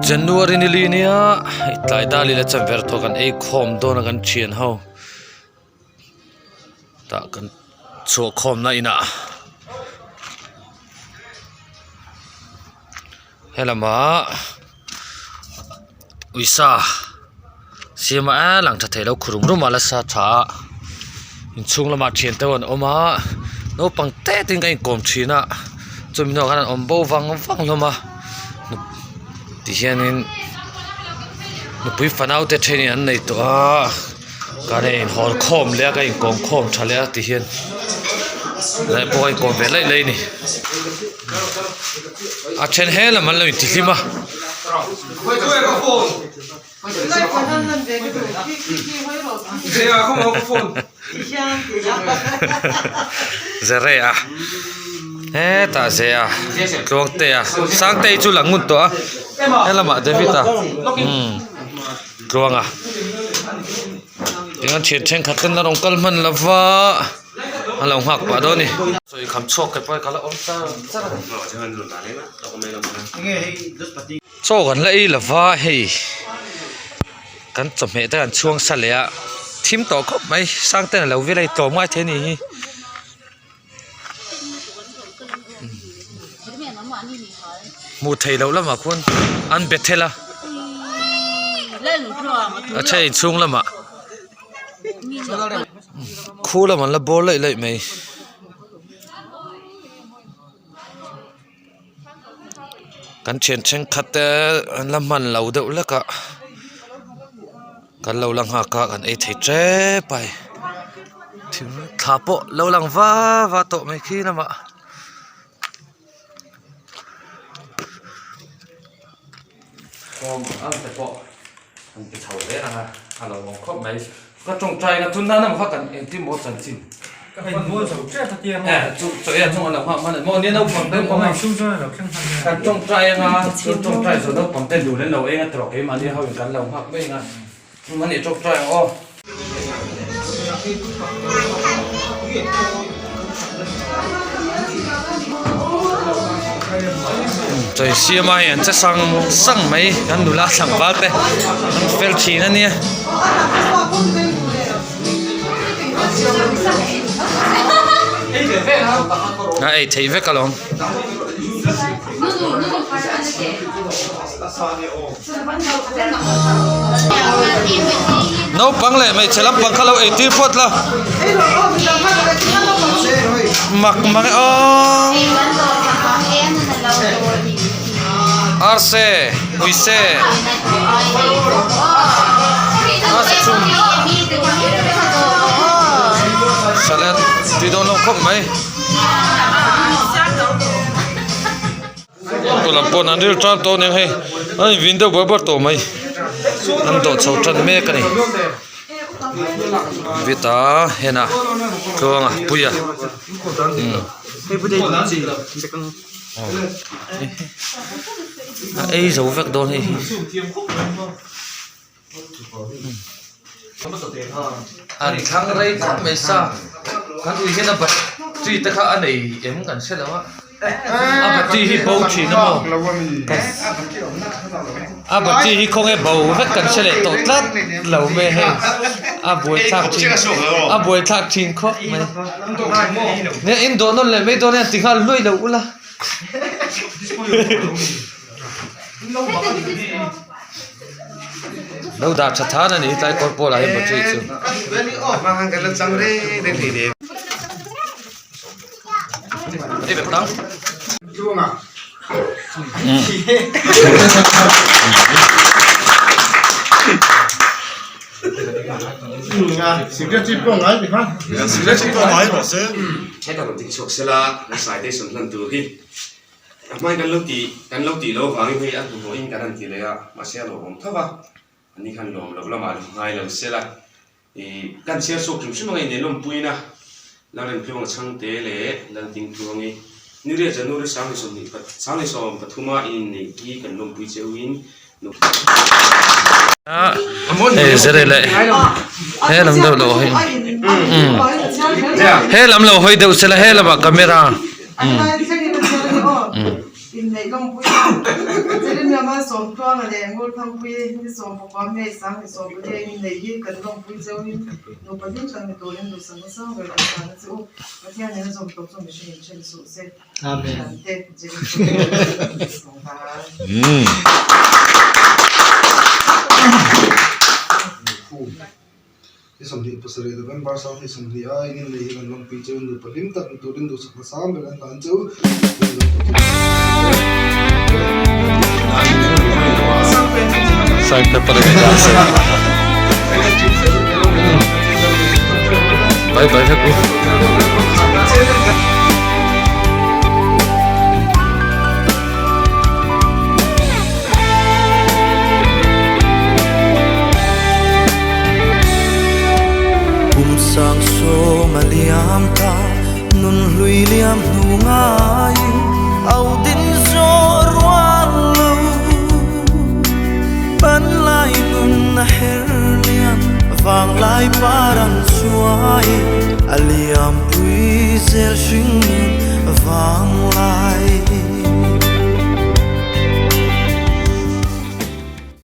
January ni li nia hei tlai dal ila chuan ver tawh kan ei khawm dawn a kan thian ho tah kan chhuah khawm na inah helamah uisa siam a eh lang tha thei lo khurum rum a la sa tha a inchhung lamah thian te an awm a naupang te te in kan inkawm thin a chumi hnuah khan an awm bo vang vang hlawm a tihianin nupui fanau te thenin an nei tawh a kan inhawn khawm leh a kan inkawm khawm tha leh a tihian lai pawh a inkawm ve laih laih a ni a then he lam an lo intihlim a. Zere a hetah ze a tluangte a sangtei chu lang ngun tawh a helamah David a umm tluanga tinge thian thenkhat ten a rawn kal hman lova a lo nghak pah dawn a ni. Sawi kham chhuak te pawh ka la awm char char a ni. Chaw kan la ei lova hei kan chawhmeh te kan chhuang sa leh a thim tawh khawp mai sang ten a lo vil a tlawm ngai thei a ni hi. Hmuh theih loh lamah khuan an be thel a a then inchhung lamah khu lam an la bawr laih laih mai. Kan thian thenkhat te an la hman lo deuh hlek a kan lo la nghak a kan ei thei tep a hei thing thla pawh lo lang va va tawh mai khi lamah. Kawng ang te pawh an ti chho zel ang a a lo awm khawp mai ka tawngtai na chun nana kha kan engtin maw chanchin Ka hei mual zo tep a tia maw eh chu chaw ei a chung a lo nghak hman a maw nia naupang te naupang ang chung chuan a lo thleng hman nia kan tawngtai anga chu tawngtai zo naupang te lun an lo eng a tawh keimahni ho in kan lo nghak mai anga Ani tawngtai ang aw. Chawi siam a hei an che sang sang mai kan nula tlangval te an fel thin a nia. A ei theih vek alawm. Naupang leh hmeichhe lampang kha lo eitir phawt la mak mang e aw arse uise arse chhum salad tui dawn lo khawp mai. Tu lam pawh an ril tan tawh aniang hei an in vin deuh bar bar tawh mai an dawh chho tan mek a ni vita hena tluanga puia a ei zo vek dawn hei hi. An thlang rei khawp mai sa kan ui hian a battery te kha a nei em kan hre lo a a battery hi bo thin a maw a battery hi khawnge bo vek kan hre leh tawh tlat lo mai hei a buaithlak thin a buaithlak thin khawp mai nia in dawh nawn leh mai dawn e an ti nghal luai lo ula. Lo dah tha than a ni tlai kawr pawlah hian battery chu. A hmain kan lo tih kan lo tih loh avangin hei a hnuhnawhin kan han ti leh a, mahse a lawmawm tho va, ani khan lawm loh lamah lo ngai lo se la, ih kan chhiar chhuak hrim hrim ang a inelawmpuina Lalremtluanga Chhangte leh Laldingtluangi Niria January 2023 a inneih hi kan lawmpui che uin Hei zere leh he lam deuh lo hawi he lam lo hawi deuh sela he lamah camera. Inneih lawmpui a Jeremia Malsawmtluanga leh Ngurthangpuii ni sawmpakua May sang ni sawmpali a inneih hi kan lawmpui cheuhin nupa hlim tak ni turin duhsakna sang ber kan tan a che u. Pathianin a zawm tawp chu mihring in then suh se. Amen. Te Jeremia Sawmvar. Ni 27 November 2020 a in innei hi kan lawmpui cheu nupa hlim tak ni turin duhsakna sang ber an hlan cheu. Bye bye vek u. Kum sang sawm a liam ta, nun hlui liam hnu ngaiin au din zawh rual lo. Panlai nun a her liam, vanglai par an chuai, a liam pui zel hring nun vanglai.